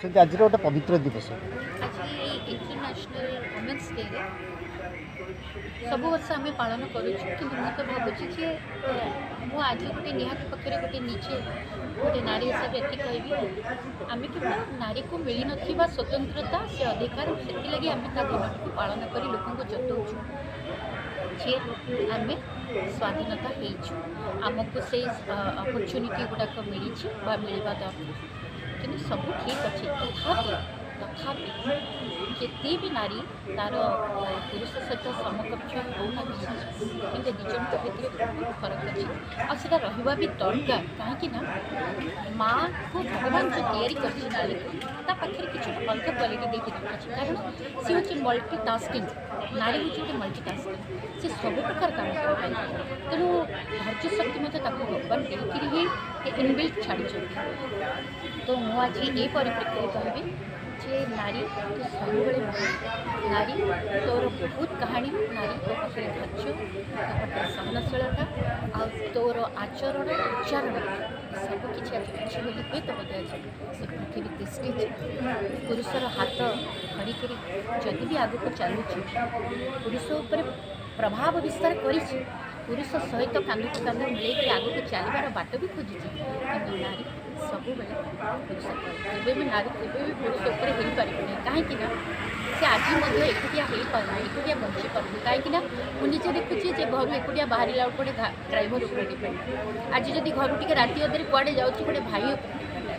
ସେମିତି ଆଜିର ଗୋଟେ ପବିତ୍ର ଦିବସ। ଆଜି ଏଇ ଇଣ୍ଟରନ୍ୟାସନାଲ୍ ଓମେନ୍ସ ଡେରେ ସବୁ ବର୍ଷ ଆମେ ପାଳନ କରୁଛୁ, କିନ୍ତୁ ମୁଁ ତ ଭାବୁଛି ଯେ ମୁଁ ଆଜି ଗୋଟେ ନିହାତି ପକ୍ଷରେ ଗୋଟେ ନିଜେ ଗୋଟେ ନାରୀ ହିସାବରେ ଏତିକି କହିବି, ଆମେ କେବଳ ନାରୀକୁ ମିଳିନଥିବା ସ୍ୱତନ୍ତ୍ରତା, ସେ ଅଧିକାର, ସେଥିଲାଗି ଆମେ ତା ଦିନଟିକୁ ପାଳନ କରି ଲୋକଙ୍କୁ ଜତାଉଛୁ ଯେ ଆମେ ସ୍ୱାଧୀନତା ହେଇଛୁ, ଆମକୁ ସେଇ ଅପରଚ୍ୟୁନିଟି ଗୁଡ଼ାକ ମିଳିଛି ବା ମିଳିବା ଦରକାର। କିନ୍ତୁ ସବୁ ଠିକ୍ ଅଛି, ତଥାପି କେତେ ବି ନାରୀ ତାର ପୁରୁଷ ସହିତ ସମକକ୍ଷ ହେଉନା କାହିଁକି, କିନ୍ତୁ ଦୁଇ ଜଣଙ୍କ ଭିତରେ ବହୁତ ଫରକ ଅଛି ଆଉ ସେଇଟା ରହିବା ବି ଦରକାର। କାହିଁକି ନା ମାଆକୁ ଭଗବାନ ଯେଉଁ ତିଆରି କରିଛି, ନାରୀକୁ ତା ପାଖରେ କିଛି ଗୋଟେ ଅଲଗା କ୍ୱାଲିଟି ଦେଇକି ରଖିଛି, କାରଣ ସେ ହେଉଛି ମଲ୍ଟି ଟାସ୍କିଂ। ନାରୀ ହେଉଛି ଗୋଟେ ମଲ୍ଟି ଟାସ୍କିଂ, ସେ ସବୁ ପ୍ରକାର କାମ କରିପାରିବ। ତେଣୁ ଧୈର୍ଯ୍ୟ ଶକ୍ତି ମଧ୍ୟ ତାକୁ ଭଗବାନ ଦେଇକିରି ହିଁ ଇନବିଲ୍ଟ ଛାଡ଼ିଛନ୍ତି। ତ ମୁଁ ଆଜି ଏଇ ପରିପ୍ରେକ୍ଷୀରେ କହିବି ଯେ ନାରୀ, ତୁ ସବୁବେଳେ ମହାନ। ନାରୀ, ତୋର ବହୁତ କାହାଣୀ। ନାରୀ, ତୋ ପାଖରେ ଧୈର୍ଯ୍ୟ, ତୋ ପାଖରେ ସହନଶୀଳତା ଆଉ ତୋର ଆଚରଣ, ଉଚ୍ଚାରଣ ସବୁ କିଛି ଆଜି ଅଛି ବୋଲି ହୁଏତ ବୋଧେ ଆଜି ସେ ପୃଥିବୀ ତିଷ୍ଠିଛି। ପୁରୁଷର ହାତ ଧରିକିରି ଯଦି ବି ଆଗକୁ ଚାଲୁଛି, ପୁରୁଷ ଉପରେ ପ୍ରଭାବ ବିସ୍ତାର କରିଛି, ପୁରୁଷ ସହିତ କାନ୍ଧକୁ କାନ୍ଧ ମିଳେଇକି ଆଗକୁ ଚାଲିବାର ବାଟ ବି ଖୋଜିଛି, କିନ୍ତୁ ନାରୀ ସବୁବେଳେ ପୁରୁଷ ତଳେ। କେବେ ବି ନାରୀ କେବେ ବି ପୁରୁଷ ଉପରେ ହେଇପାରିବନି। କାହିଁକି ନା ସେ ଆଜି ମଧ୍ୟ ଏକୁଟିଆ ହେଇପାରୁନି, ଏକୁଟିଆ ବଞ୍ଚିପାରୁନି। କାହିଁକି ନା ମୁଁ ନିଜେ ଦେଖୁଛି ଯେ ଘରୁ ଏକୁଟିଆ ବାହାରିଲା ବେଳକୁ ଗୋଟେ ଡ୍ରାଇଭର ଉପରେ ଡିପେଣ୍ଡ। ଆଜି ଯଦି ଘରୁ ଟିକେ ରାତି ଅଧରେ କୁଆଡ଼େ ଯାଉଛି, ଗୋଟେ ଭାଇ ଉପରେ ଡିପେଣ୍ଡ।